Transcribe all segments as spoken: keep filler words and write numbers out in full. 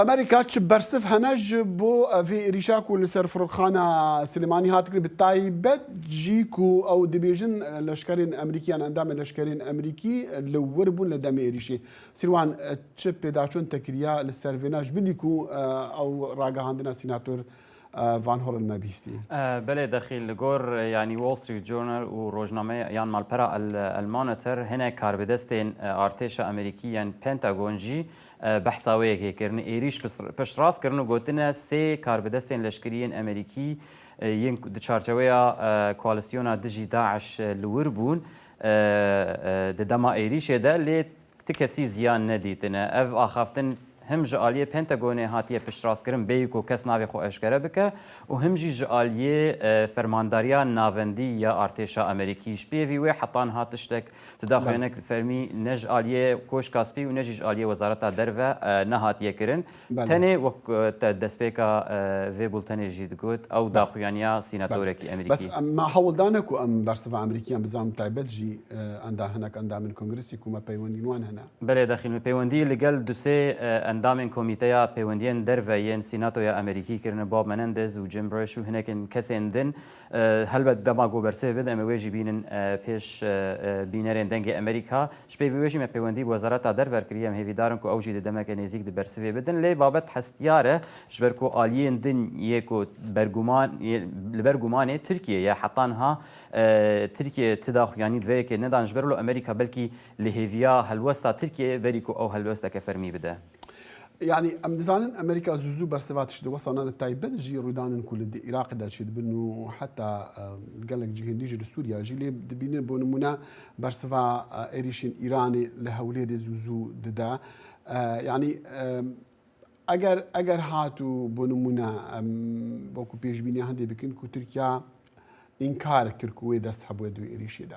Amerîka çi bersiv hene ji bo vê êrîşa ku li ser firokxana Silêmanî hat kirin, bi taybet jî ku ew dibêjin leşkerên Amerîkî yan endamên leşkerên Amerîkî li wir bûn li demê êrîşê. Sîrwan, çi pêdaçûn te kiriya li ser vêna ji bilî ku ew ragihandina sînator Van Hollen me bihîstî? Belê dexîl, li gor, e, yanî Wall Street Journal û rojnameyan malpera El, El Monitor hinek karbidestên, e, artêşa Amerîkî yên Pentagon jî, e, behsa wê yekê kirin. Êrîş pişt-, piştrast kirin û gotine sê karbidestên leşkerî yên Amerîkî, e, yên ku di çarçeweya, e, koalîsyona dijî DAIŞ, e, li wir bûn, e, e, di dema êrîşê de lê ti kesî ziyan nedîtine. Ev axaftin him ji aliyê Pentagonê hatiye piştrastkirin bêyî ku kes navê xwe eşkere bike û him jî ji aliyê, e, Fermandariya Navendî ya Artêşa Amerîkî. Ji pêvî wê heta niha tiştek, ti daxuyanek fermî ne ji aliyê Koşka Spî û ne jî ji aliyê Wezareta Derve, e, nehatiye kirin. Belê. Tenê wek, e, te destpêka, e, vê bultenê jî digot, ew Belê. daxuyaniya sînatorekî Belê. Amerîkî. Bes em, me hewl dane ku em bersiva Amerîkiyan bizan taybet jî, e, enda hinek endamên kongresî ku me peywendî wan hene. Belê dexîl, me peywendî li gel du sê, e, endamên Komîteya Peywendiyên Derve yên Sînatoya Amerîkî kirine, Bob Menendez û Jim Burrish û hinekên kesên din. E, helbet dema ku bersivê bidin, em ê wê jî bînin, e, pêş, e, e, bînerên Dengê Amerîka. Ji pêvî wê jî me peywendî bi Wezareta Derve kiriye. Em hêvîdar in ku ew jî di demeke nêzîk di bersivê bidin. Lê babet hestiyar e, ji ber ku aliyên din yê ku berguman, yê, li ber gumanê Tirkiye ye. Heta niha, e, Tirkiye ti daxuyanî di vê yekê nedan, ji ber wilo Amerîka belkî li hêviya helwesta Tirkiyeyê berî ku ew helwesteke fermî bide. Yanî em dizanin Amerîka zû zû bersiva tişt di wesa nade, bi taybet jî rûdanên ku li di Iraqê de çêdibin û heta, e, gelek cihên dî jî li Sûriya jî lê dibînin, bo nimûne bersiva, e, êrîşên Îranê li Hewlêrê zû zû dide. E, yanî, e, eger, eger hat û bo nimûne em wekû pêşbîniya hindê bikin ku Tirkiya înkar kir ku wê dest hebûye di wê êrîşê de.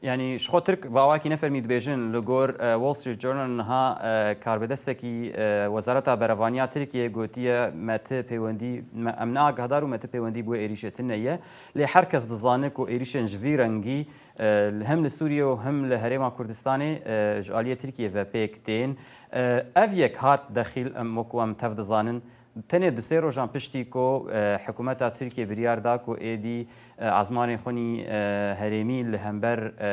Yanî ji xwe Tirk bi awakî ne fermî dibêjin. Li gor, e, Wall Street Journal niha, e, karbidestekî, e, Wezareta Berevaniya Tirkiyê gotiye, me ti pêwendî, me, em ne agahdar û me ti pêwendî bi wê êrîşê tune ye. Lê her kes dizane ku êrîşên ji vî rengî, e, hem li Sûriye û hem li Herêma Kurdistanê, e, ji aliyê Tirkiyê ve pêk tên. E, ev yek hat dexîl, em wekû em tev dizanin, Tenê du sê rojan piştî ku, e, hikûmeta Tirkiyê biryar da ku êdî, e, ezmanên xwe nî, e, herêmî li hember, e,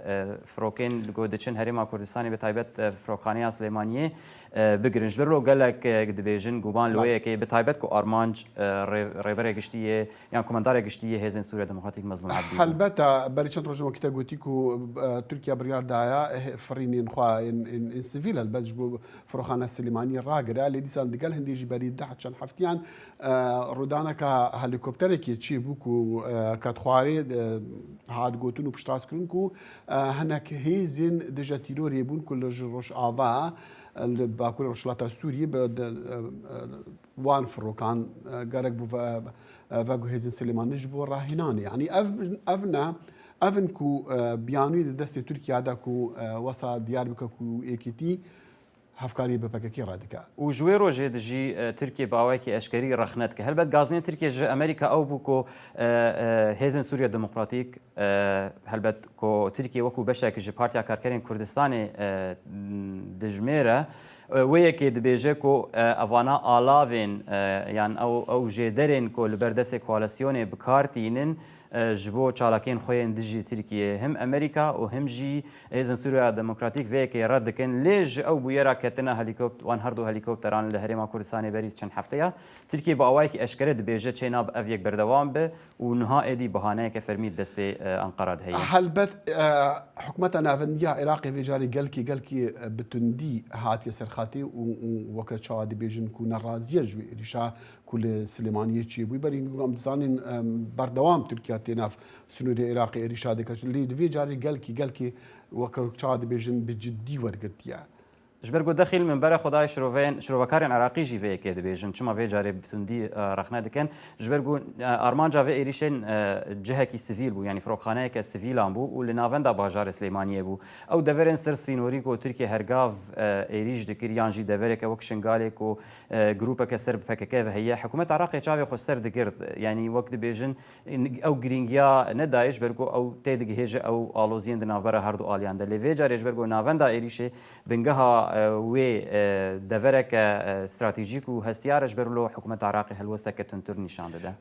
e, firokên ku diçin Herêma Kurdistanê, bi taybet, e, firokxaneya Silêmaniyê, e, bigirin. Ji ber wilo gelek, e, dibêjin guman li wê Belê. yekê, bi taybet ku armanc, e, rê-, rêberê giştî yê yan kumandarê giştî yê Hêzên Sûriya Demokratîk Mezlûm Ebdî bû. Helbet, e, berî çend rojên wekî te gotî ku, e, Tirkiye biryar daye, e, firînên xwe yên, yên, yên sivîl helbet ji bo Firoxana Silêmaniyê ragire, lê dîsan digel hindê jî berî deh çend heftiyan, e, rûdaneka helîkopterekê çêbû ku, e, ket xwarê, e, hat gotin û piştrast kirin ku, e, hinek hêzên dije tîrorê bûn ku li ji Rojava, e, li Bakurê Rojhilata Sûriyê bi, de, e, e, wan firokan, e, gerek bû ve, e, veguhêzin Silêmanî ji bo rahînanê. Yanî ev, ev ne, ev in ku, e, biyanûyê di destê Tirkiye de ku, e, wesa diyar bike ku êkîtî hevkariyê bi P K K re dike. Û ji wê rojê dijî, e, Tirkiye bi awayekî eşkerî rexne dike. Helbet gazinên Tirkiye ji Amerîka ew bû ku, e, e, Hêzên Sûriya Demokratîk, e, helbet ku Tirkiye wekû beşek ji Partiya Karkerên Kurdistanê, e, dijmêre, e, wê yekê dibêje ku, e, evana alavên, e, yan ew, ew jêderên ku li ber destê koalîsyonê bi kar tînin, e, ji bo çalakiyên xwe yên dijî Tirkiyê. Him Amerîka û him jî Hêzên Sûriya Demokratîk vê yekê red dikin. Lê ji ew bûyera ketina helîkopt-, wan her du helîkopteran li Herêma Kurdistanê berî çend hefteya, Tirkiye bi awayekî eşkere dibêje çênabe ev yek berdewam be û niha êdî bahaneyeke fermî di destê, e, Anqara de heye. Helbet, e, hikûmeta navendiya Iraqê vê carê gelkî, gelkî, e, bi tundî hatiye ser xetê û, û weke çawa dibêjin ku nerazî ye ji wê êrîşa ku li Silêmaniyê çêbû. Berî em dizanin, em, berdewam Tirkiye tê nav sînorê Iraqê êrîşa dike. Lê di vê carê gelkî, gelkî weke çawa dibêjin bi ciddî wergirtiye. Ji ber ku dexîl min bere xwe dayê şiroveyên, şirovekarên Iraqî jî vê yekê dibêjin. Çima vê carê bi tundî, e, rexne dikin? Ji ber ku, e, armanca vê êrîşên, e, cihekî sivîl bû, yanî firokxaneyeke sivîlan bû û li navenda bajarê Silêmaniyê bû. Ew deverên ser sînorî ku Tirkiye hergav, e, êrîş dikir yan jî devereke wek Şingalê ku, e, grûpeke ser bi P K K ve heye, hikûmeta Iraqê çavê xwe ser digirt. Yanî wek dibêjin, ew girîngiya nedayê ji ber ku ew têdigihêje ew aloziyên di navbera her du aliyan de. Lê vê carê ji ber ku navenda êrîşê bingeha, e, wê, e, devereke, e, stratejîk û hestiyar e, ji ber wilo hikûmeta Iraqê helwesteke tundtir nîşan dide.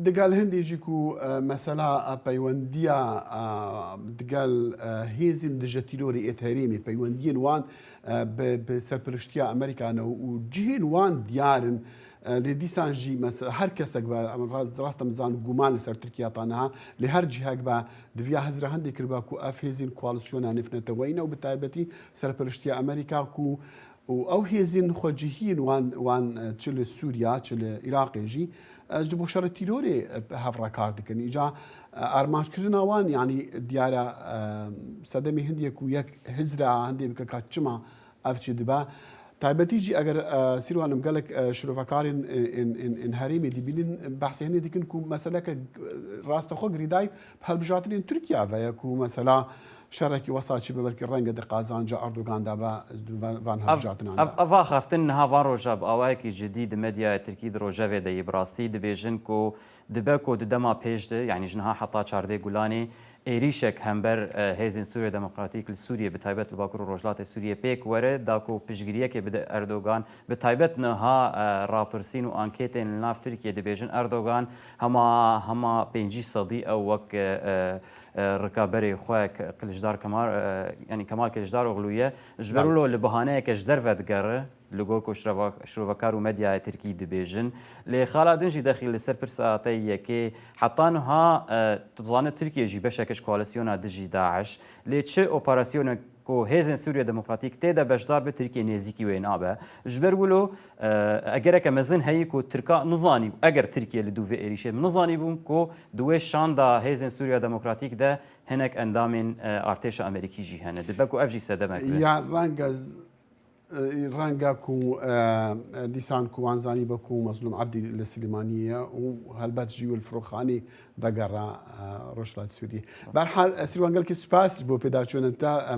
Digel hindê jî ku, e, mesela, e, peywendiya, e, digel, e, hêzên dije tîrorê êt herêmê, peywendiyên wan, e, bi, bi serpiriştiya Amerîka ne û cihên wan diyar in. E, lê dîsan jî mes-, her kesek be, em rast, rast em zan guman li ser Tirkiye ta niha, lê her cihek be, diviya hizra hindê kiriba ku ev hêzên koalîsyona nêvneteweyî ne û bi taybetî serpiriştiya Amerîka ku û ew hêzên xwecihiyên wan, wan, e, çi li Sûriya, çi li Iraqê jî, e, ji bo şerê tîrorê, e, hev re kar dikin. Îca, e, armancekirina wan, yanî diyar e, e, sedemê hindê ku yek hizra hindê bike ka çima ev çi dibe. Taybetî jî eger, e, Sîrwan em gelek, e, şirovekarên, e, ên, ên, ên herêmê dibînin, behsê hindê dikin ku meseleke, e, rastexwe girêdayî bi hilbijartinên Tirkiye ve ye ku mesela şerekî wesa çi be, belkî renge di qazanca Erdogan de be, van, van Ev, hilbijartinan ev, de. Ev axaftin niha van roja bi awayekî cidî di medyaya Tirkî di rojevê de yî bi rastî dibêjin ku dibe ku di dema pêş de, yanî ji niha heta çardeh Gulanê, êrîşek hember, e, Hêzên Sûriye Demokratîk li Sûriyê, bi taybet li Bakur û Rojhilatê Sûriyê pêk were, da ku piştgiriyekê bide Erdogan, bi taybet niha, e, rapirsîn û anketên li nav Tirkiyê dibêjin Erdogan hema, hema pêncî sedî ew wek, e, e, e, rikaberê xwe K-, Kiliçdar Kemal, e, yanî Kemal Kiliçdaroglu ye. Ji ber Belê. wilo li bahaneyeke ji derve digere, li gor ku şirova-, şirovekar û medyaya Tirkî dibêjin. Lê xala din jî dexîl li ser pirsa te yekê. Heta niha, e, tu dizane Tirkiye jî beşeke ji koalîsyona dijî DAIŞ. Lê çi operasyonek ku Hêzên Sûriye Demokratîk tê de beşdar be, Tirkiye nêzîkî wê nabe. Ji ber wilo, e, egereke mezin heyî ku Tirka nizanî, eger Tirkiye li dû vê êrîşê min nizanî bûn ku di wê şanda Hêzên Sûriye Demokratîk de hinek endamên, e, artêşa Amerîkî jî hene. Dibe ku ev jî sedemek be. Ya renge z-, e, renge ku, e, e, dîsan ku wan zanî be ku Mezlûm Ebdî li Silêmaniyê ye û helbet jî wê li Firoxanî vegere, e, Rojhilat Sûriyê. Berhal, e, Sîrwan gelkî spas ji bo pêdaçûna te.